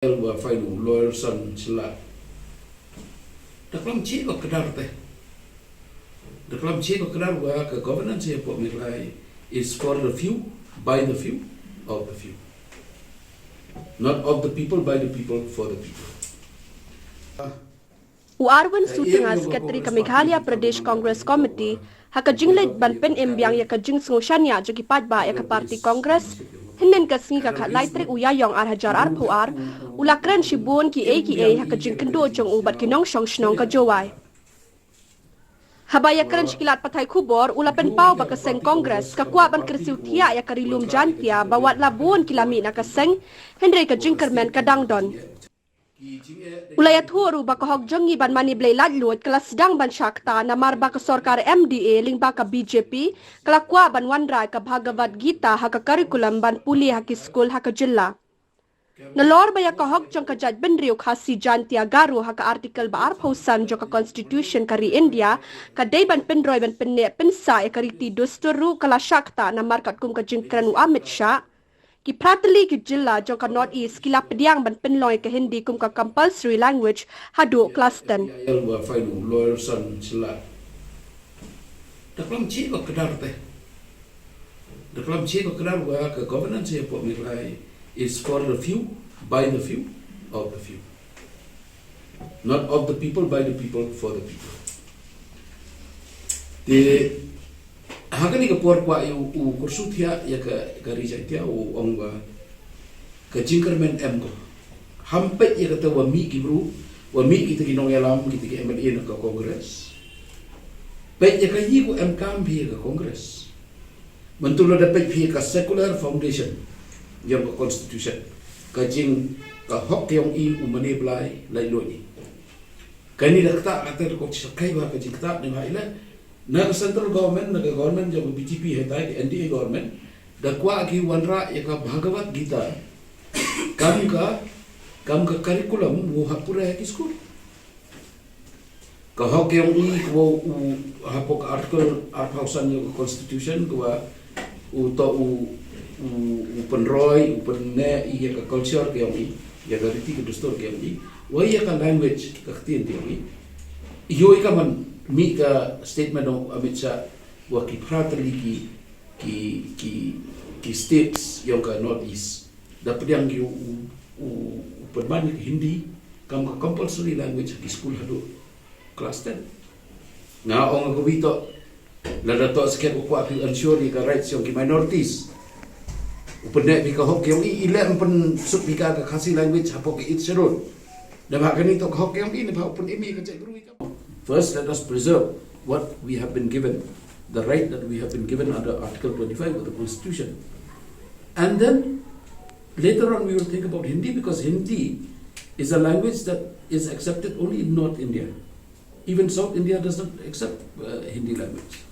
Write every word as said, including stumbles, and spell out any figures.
Elwa fainu lawyer san sila. Da klam chi ba kedar te. Da klam chi ba kedar wa ka governance ya pok mitlai is for the few, by the few, of the few. Not of the people, by the people, for the people. U Arwin Sutnga, Secretary ka Meghalaya Pradesh Congress Committee, ha ka jingleit ban pynim biang ïa ka jingsngew shaniah jong ki paidbah ïa ka party Congress, hynnin ka sngi ka khatlai tarik u Ïaïong ar hajar arphew ar, u la kren shibun kiei kiei ha ka jingkynduh jong u bad ki nongshong shnong ka Jowai. Haba ïakren sha ki lad pathai khubor, u la pynpaw ba ka seng Congress ka kwah ban kyrsiew thiah ïa ka Ri Lum Jaintia ba wat la bun ki la mih na ka seng, hynrei ka jingkyrmen ka dang don. U la ïathuh ruh ba ka hok jong ngi ban mane blei laitluid ka la sdang ban shah ktah namar ba ka sorkar M D A lyngba ka B J P ka la kwah ban wanrah ïa ka Bhagavad Gita ha ka curriculum ban pule ha ki skul ha ka jylla. Nalor ba ïa ka hok jong ka jaitbynriew Khasi Jaintia Garo ha ka Article ba arphew san jong ka Constitution ka ri India ka dei ban pynroi ban pynneh pynsah ïa ka riti dustur ruh ka la shah ktah namar katkum ka jingkren u Amit Shah. Ki phra tylli ki jylla jong ka North East ki la pdiang ban pynlong ïa ka Hindi kum ka compulsory language haduh klas ten. Elwa fainu lawyer san sila. Da klam chi ba kedar te. Da klam chi ba kedar wa ka governance ya pok mitlai is for the few, by the few, of the few. Not of the people, by the people, for the people. Te ha kane ka por kwah ïa u kyrsiew thiah ïa ka, ka Ri Jaintia, u ong ba ka jingkyrmen em ko. Ham peit ïa kata wa mih ki bru, wa mih kita ki nongïalam, kita ki M L A na ka Congress. Peit ïa ka, ïa ko em kam phi ïa ka Congress. Mynta lada peit phi ïa ka secular foundation jong ka Constitution, ka jing, ka hok yong i u mane blei laitluid. Kane da ktah kata da ko, shakai ba ka jingktah ne ba ila na ka central government, na ka government jong ka B J P hynda ka N D A government, da kwah ki wanrah ïa ka Bhagavad Gita kam ka, kam ka curriculum u ha pura ïa ki skul. Ka hok yong i ka wa u hapoh ka Article arphew san yong ka Constitution ka wa u to u, u, u pynroi, u pynneh ïa ka culture ka yong i, ïa ka riti ka dustur ka yong i, wa ïa ka language ka ktien ka yong i. Ïoh i ka man mih ka statement u Amit Shah wa ki phra tylli ki, ki, ki, ki states yong ka North East da pdiang ki u, u, u pynman ïa ka Hindi kam ka compulsory language ha ki skul haduh klas ten. Nga ong ka wi to, lada to skhem u kwah phi ensure ïa ka rights yong ki minorities, u pynneh phi ka hok yong i, i leh pynsuk phi ka, ka Khasi language hapoh ka Eighth Schedule. Da ba kane to ka hok yong i, ne ba u pynim ïa ka jaitbru i ka. First, let us preserve what we have been given, the right that we have been given under Article twenty-five of the Constitution. And then later on we will think about Hindi, because Hindi is a language that is accepted only in North India. Even South India does not accept uh, Hindi language.